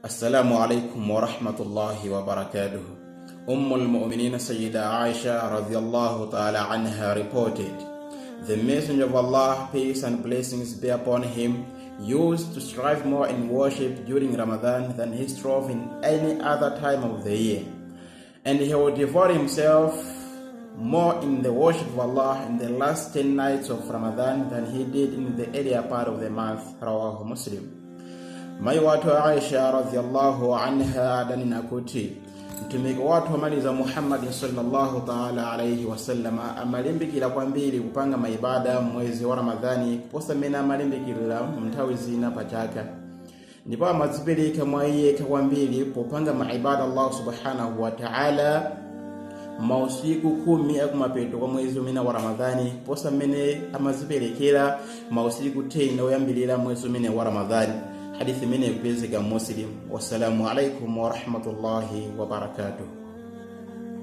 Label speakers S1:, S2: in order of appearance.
S1: Assalamu alaikum warahmatullahi wabarakatuh. Ummul Mu'mineen Sayyida Aisha radhiyallahu ta'ala anha reported, "The Messenger of Allah, peace and blessings be upon him, used to strive more in worship during Ramadan than he strove in any other time of the year. And he would devote himself more in the worship of Allah in the last 10 nights of Ramadan than he did in the earlier part of the month." Rawahu Muslim. Mayi wathu Aisha radhiyallahu anha adanena kuti mtumiki wathu wamaliza Muhammadin sallallahu ta'ala alaihi wasallama amalimbikira kwambiri kupanga maibada mwezi wa Ramadhani kuposa mmene amalimbikirira mnthawi zina pa chaka, ndipo amadzipereka mwa iye kwambiri popanga maibada Allah subhanahu wa ta'ala mausiku 10 akumapeto kwa mwezi umene wa Ramadhani kuposa mmene amadziperekera mausiku 10 oyambirira mwezi umene wa Ramadhani. Hadithi imene ikupezeka Muslim. Wassalamu alaikum warahmatullahi wabarakatuh.